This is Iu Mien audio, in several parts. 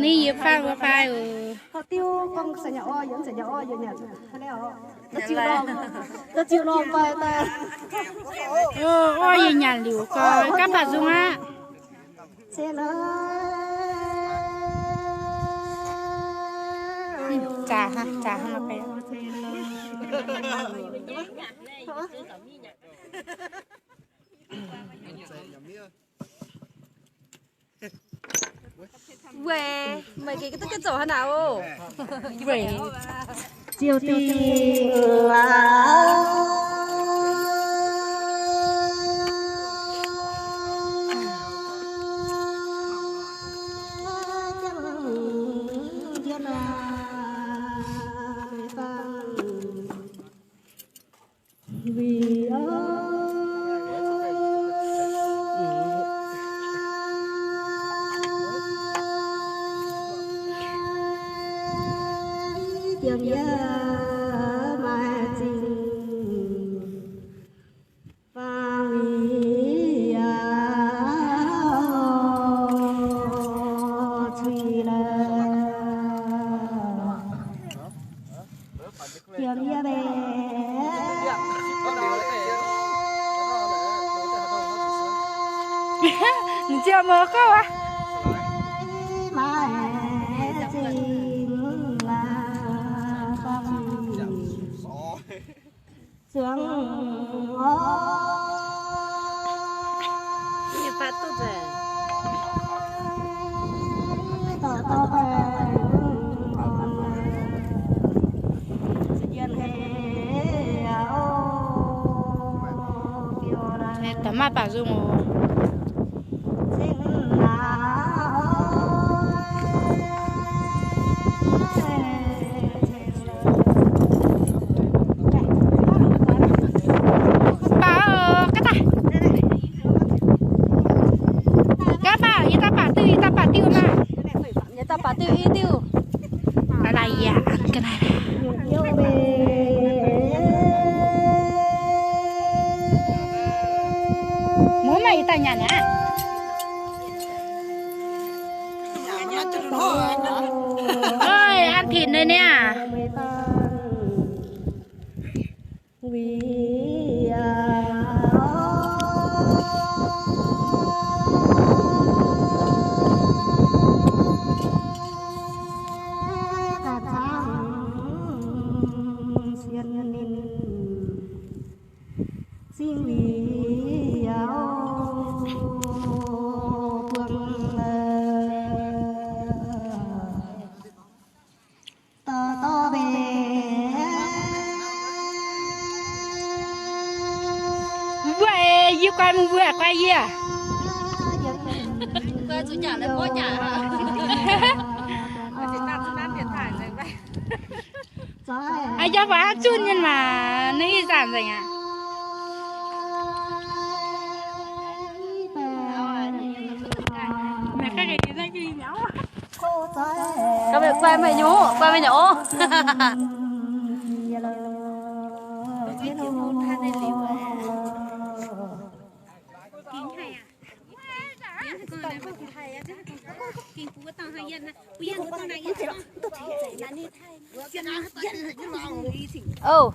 Ninh yie fangx wuov fai oc. Orv, yie nyanc liuz gau, gapv baac nzung aqv. Zaax, zaax hnangv nor. Weic, meih gengh duqv jienv zoux hnangv naaic oc. Weic. Ziouc dingc waac. Ninh ziouc mouc gouv aqv. Zuangx oc. Yie baac duqv nzengc. Dorh dorh baengh yienh hec oc. Da'maaih baac nzung oc. Baac, ga'naaiv. Ga'naaiv baac, yie daaih baac diuh, yie daaih baac diuh maah. Yie daaih baac diuh i diuh. Laaix yaac ga'naaiv. Mv maaih yie daaih nyanc aqv. Oi, an pin nyei niaa. Mbuo, yie guai mbuo guai yie. Aa, yie faaux zunh nyei maah, naaiv ih zanc nzengc aqv. Gauh meih guai meih nyei, guai meih nyei oc. Ov.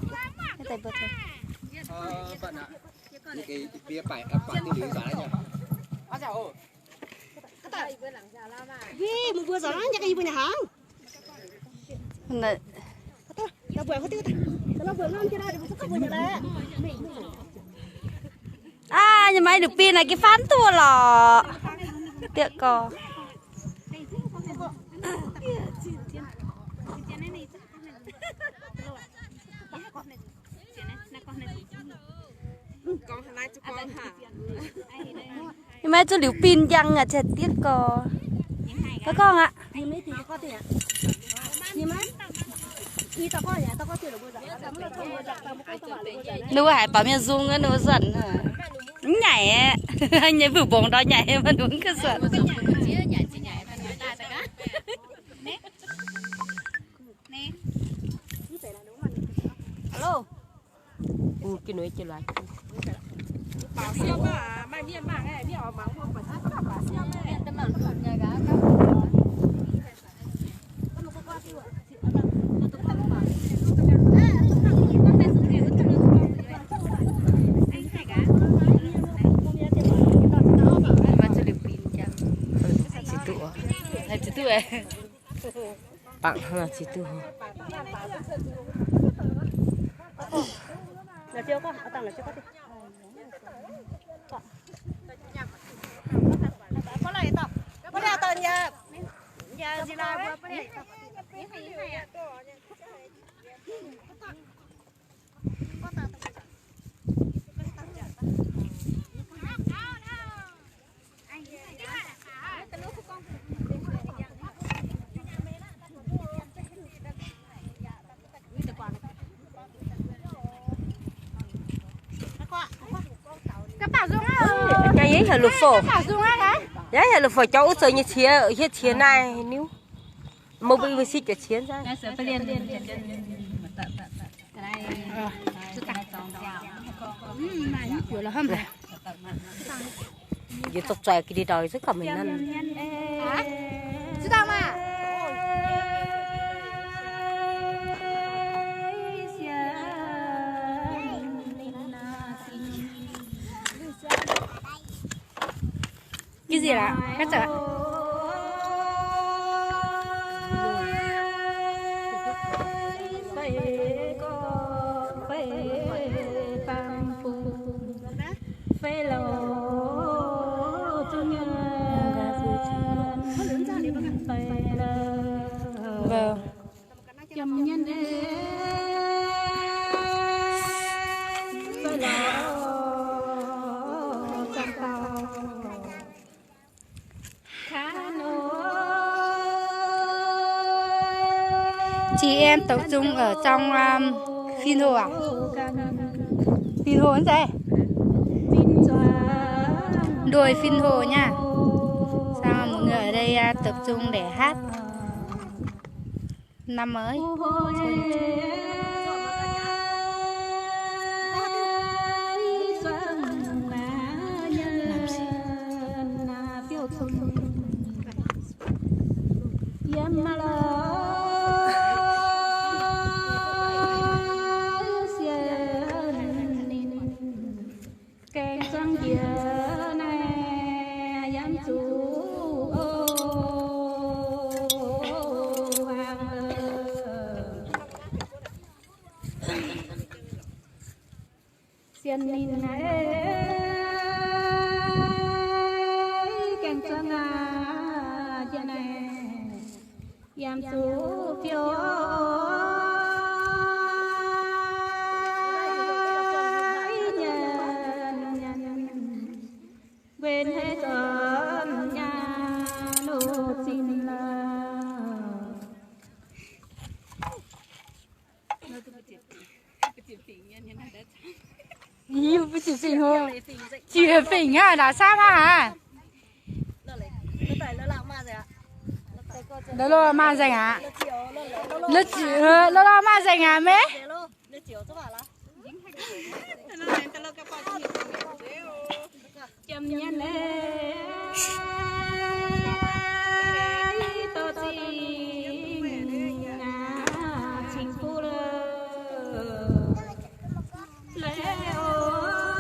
Aa, nyei maiv liuz bin naaic gin faanv duqv lorqc. Dieqv gorx. Yie maiv zuqc liuz bin njang aqv, dieqv gorx. Gorngv aqv. Ninh mbuo haiz baaux mienh nzung wuov, ninh mbuo zanc mv nyaic, nyei mbu'mbong ndau nyaic, maiv nungx ga'suonc. Hello. Duqv, duqv, bangc hnangv nor ziux duqv. Yaac heuc luf foc, yaac heuc luf foc jauv wuov zoux nyei ciex, hietv ciex naaiv niuv. Mbuo mbuo sipv jiex ciex nzaiv. Yie zorqv zoih ga'ndiev ndau, yie zungv gauh meih nanv. Cái gì lạ? Các bạn. Vâng. Chị em tập trung ở trong, um, Phìn Hồ à? Phìn Hồ anh rể? Đồi Phìn Hồ nha. Sao mọi người ở đây, à, tập trung để hát năm mới. Sienx ninh aeqv, gaengh zungv aqv, jiex naaic yiem zuqc fiou nyei, nquin heix zornv nyaah loz zinh lorqc. Yie mbuo ziqc fingx hlo, ziqc fingx hnangv naaic camv hnangv haaix. La'loh maaih nzengc aqv. La'loh maaih nzengc aqv, maiv? Jiem nyei leiz, dorh zingh cingx fuqv lorqc. Leiz oc,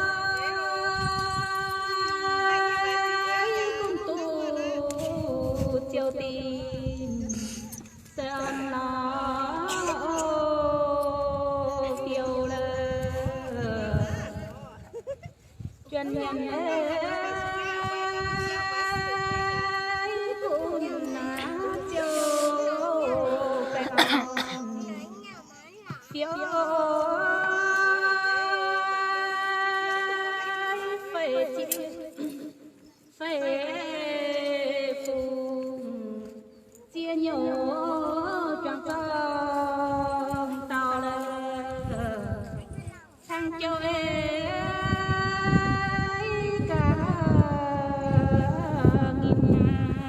gunv duqv ziouc dingh se orn lorz fiou lorqc. Juan nyanc ei, gunv naaiv ziouc baengh orn fiou fei zieqv fei fungc, zieqv nyouc juangc zorng dauh lorqc. Cang jouh ei ga'nginh naaiv,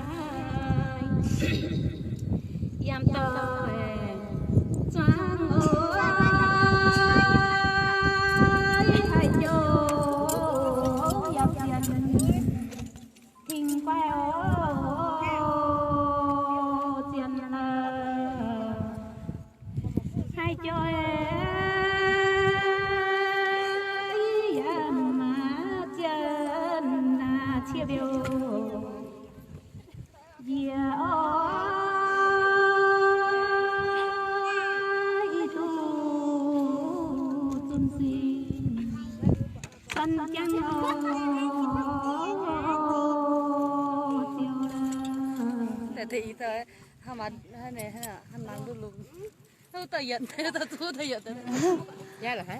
yiem doic zuangx oc, haih jouh yaac zien, ting guaiv oc, zien lorqc. Haih jouh ei yaac maaih zien cie biouv.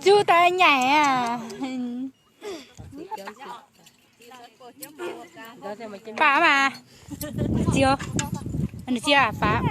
Zuqc daaih nyanc aqv. Baac maah. Ziouc, ziouc baac.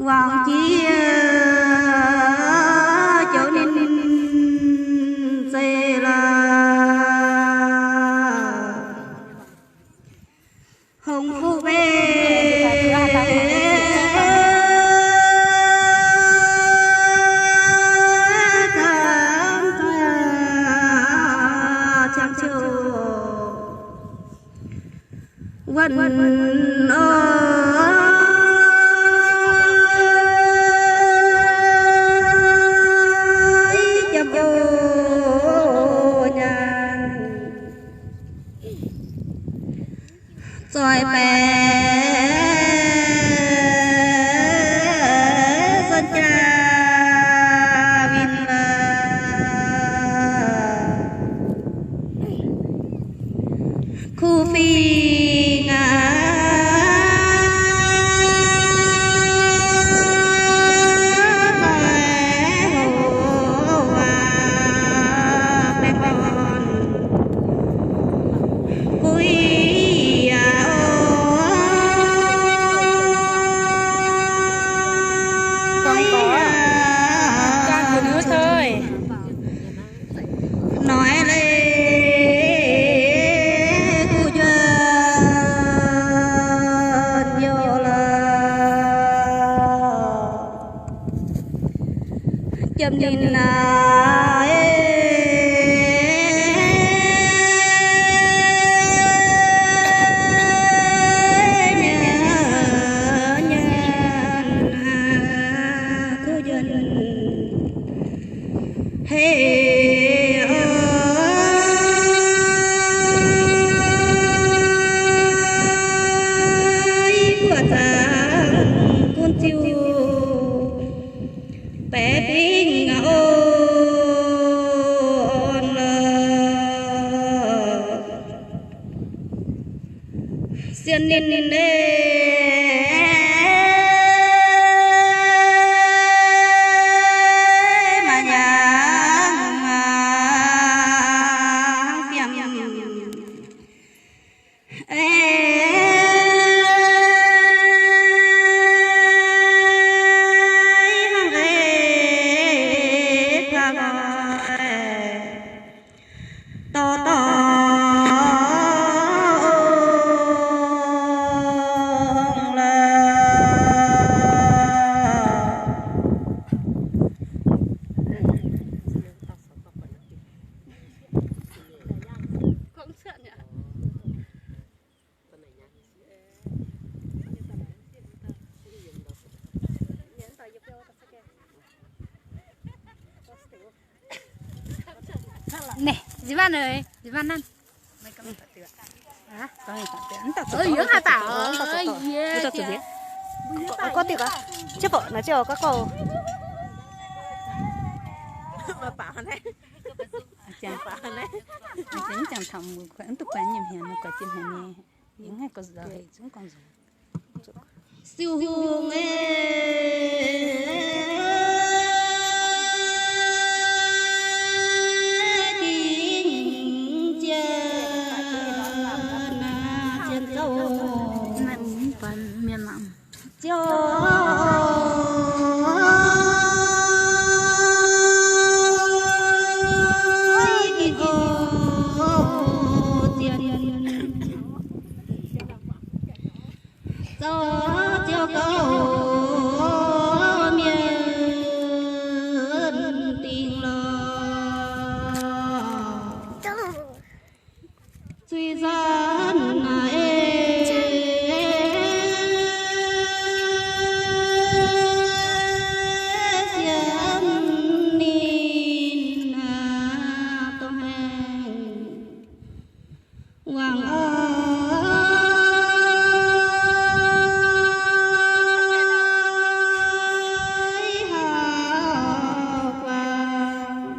Wangc jiex jouv ninh zeiz laaix hongx fuqv mbeih cangv ciouv. Wuonh oix jiem o nyaanh, zoih baeqc suonv jaa win laaix. Kuv fingx aac, hoc waac baengh orn, kuv yaac oix. Noic leiz kuv njuonx youh lorqc, jiem ninh naaic nyanc nyanc kuv njuonx hei oix. Buoqc zaangc gunv ziuh baeqc fingx orn lorqc. Sienh ninh ei maaih nyaanh hnangv fiemv ei hnangv ei kangv dorh dorh ong lorqc. Naaiv, nziouv mv nzunc, nziouv mv nzunc. Hả? Có gì tặng tiện. Ơ, dưỡng hả tảo? Có tiện. Có tiện. Có tiện. Chứ bộ nó chưa có câu. Mà bảo này. Chàng, chàng thảo mùi khỏe, tụi khỏe nhầm hiền, nó có chim hiền nhé. Những ngày có giờ thì chúng con dùng. Siu hungh ei, dingc jiex naaiv zien zouv. Naaiv mv baac mienh mangc. Ziouc dingc o zien. Zoux ziouc gauh mienh dingc lorqc. Zuiz zanc naaiv ei, sienx ninh dongh haengh wangc oix hauh guaax.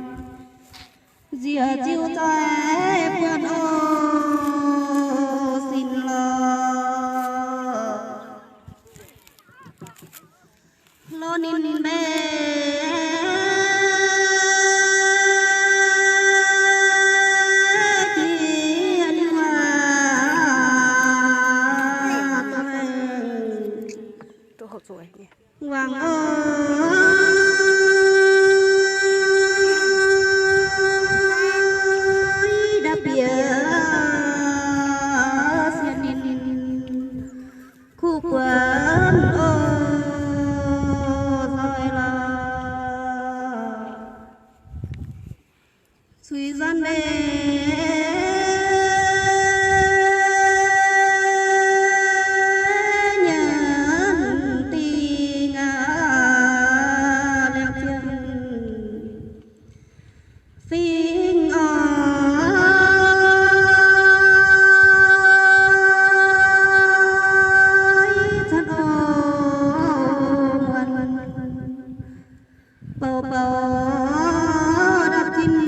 Nziex ziuc zaaix buonc oc, sin lorz lorz ninh mbaeqv jiex liuz aqv. Wangc oix ndapv bieqc sienx ninh kuv buonc oix nzoih lorz. Zuiz zanc ei, nyanc dingh aqv, laengz zingh fingx oix zanc oix muonc bouh bouh dapv zinh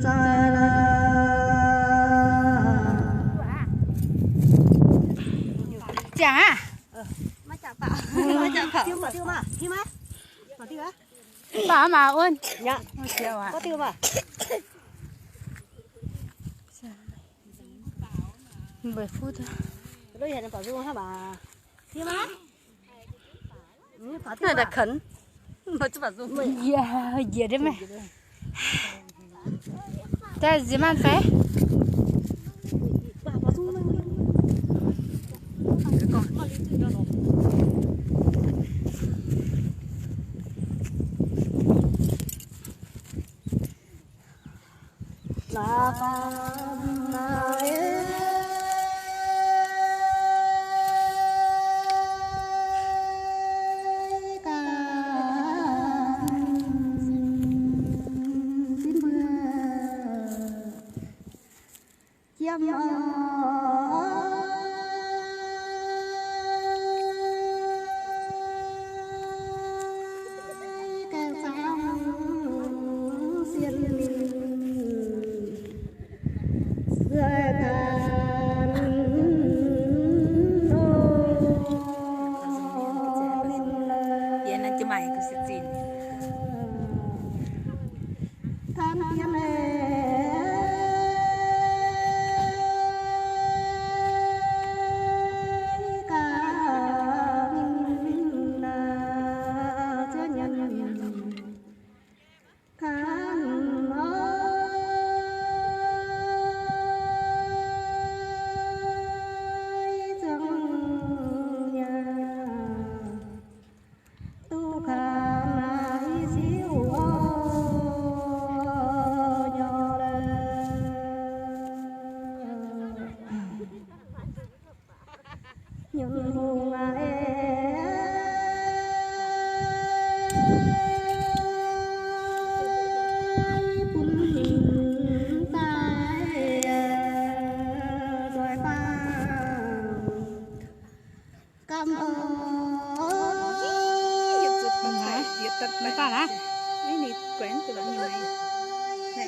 zaih lorz. Jangx aqv. Baac maah wuov. Mbuo fuqv. Naaiv daaih kaux. Njiec, njiec ndiev maah. Daaih nziex maanh fai?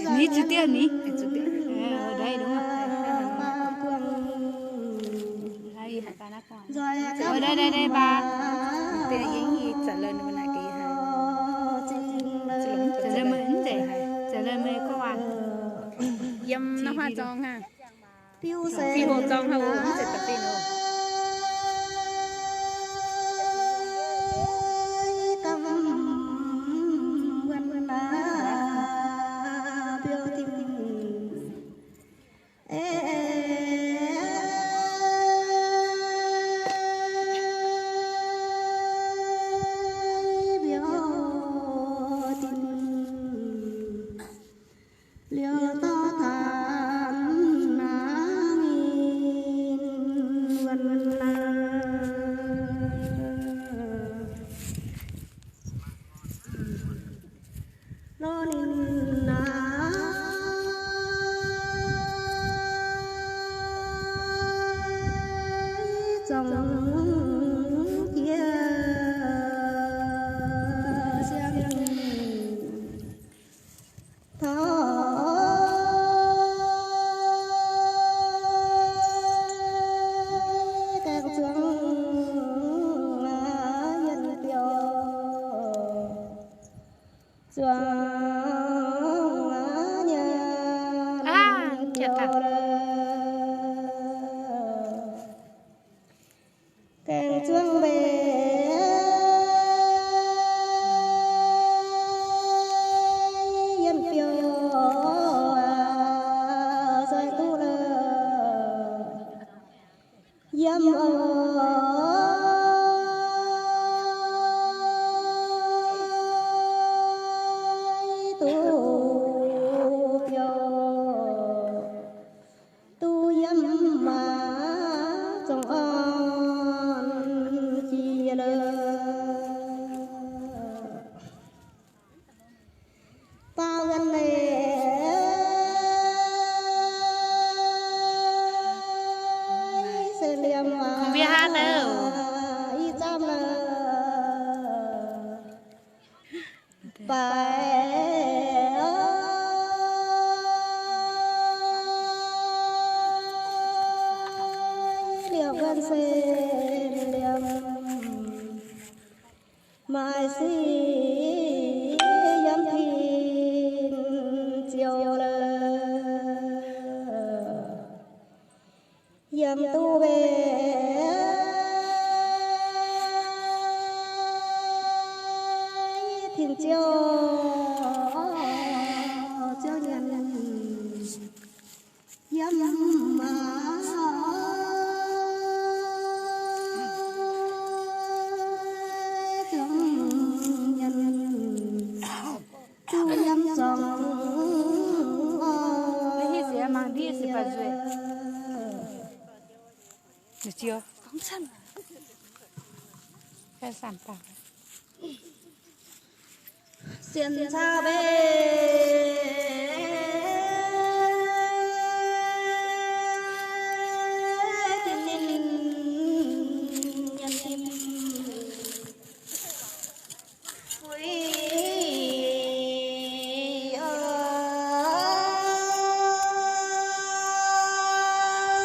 Mv zuqc dieh mingh. Đấy, đúng rồi. Đây, đây, đây, bà. Trả lời mời, mv deix. Trả lời mời cô à. Yiem nor hoa zong ha. Phi hô zong ha, mv zeiz da'fin oc. Gaengh zuangx mbeih yiem biouv, sai duqv lorqc. Yiem oix duqv biouv, duqv yiem maac zongc orn jiex lorqc. Baaux ganh leiz se liemh waac i zaamv lorqc. Baaix liemh ganh se liemh maaih sic yiem tin-ziouv lorqc. Yiem duqv mbeih tin-ziouv, ziouv nyanc yiem maac, ziouv nyanc duqv yiem zorngx orn. Sienx caa mbeih tin ninh nyanc tim fuix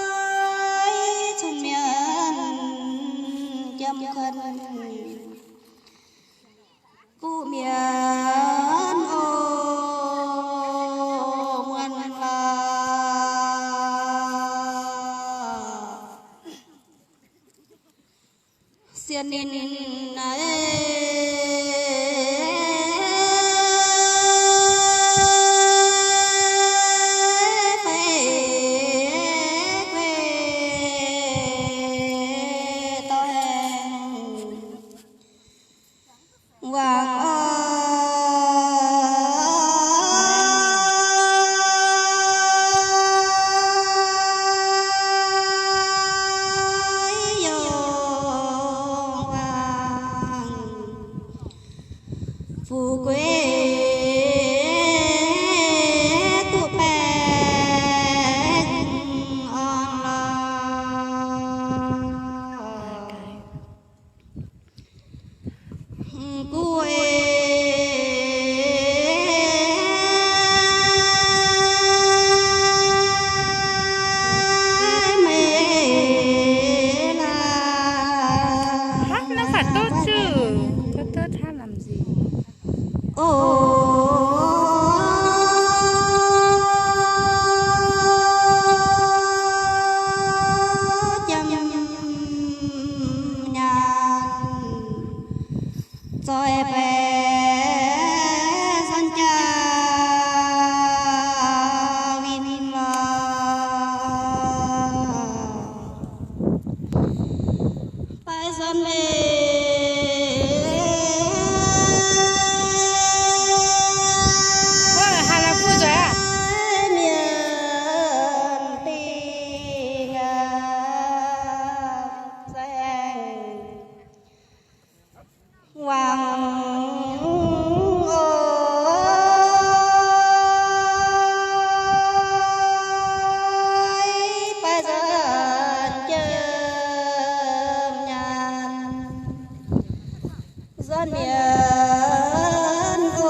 oix cun mienh jiem kuonx. Kuv mienh o, muonh laaix sienx ninh naaiv fai guei doix wangc oix yongh wangc fu'juv gueix duqv baengh orn lorqc. Guv ei meih laaix. Hov, naaiv phải tốt chứ. Có tốt hát làm gì? O, jiem nyaanh zoih baeqc san jaa win lorqc. Baeqc san mbeih mienh dingh zaengc wangc oix baeqc san jiem nyaanh. Nzanc mienh o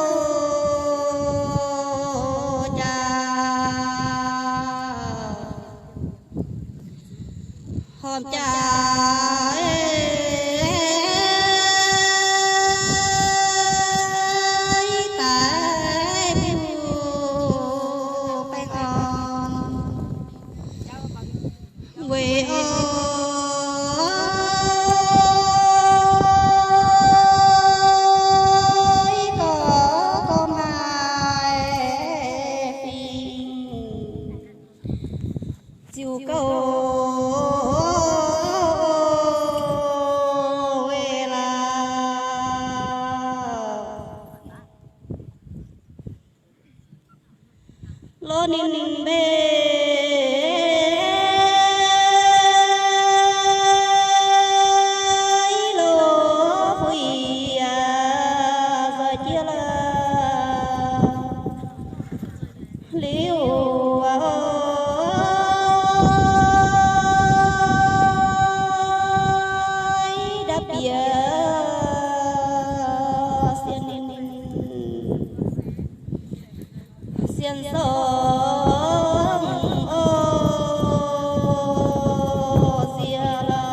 jaa, horpc jaa daaih buo baengh orn. weic oix gorx gorx maaih fingx ziouc gouv weic laaix. Lorz ninh mbenc loz-fu yaac nzoih jiex laaix liuz, ndapv bieqc sienx ninh, sienx sorng oc, ziex lorh.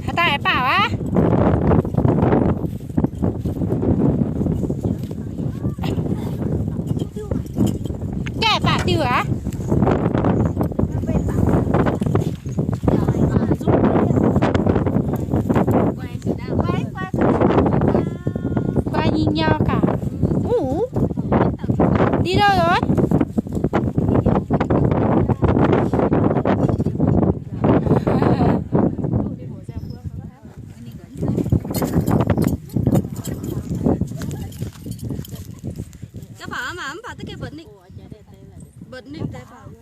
Haaix dauh aengx baac aqv? Jaaix baac diuh aqv? Guai nyei nyau gaax. Uv, đi đâu rồi? Các bạn mà, các bạn tức cái bật nick. Bật nick tài khoản.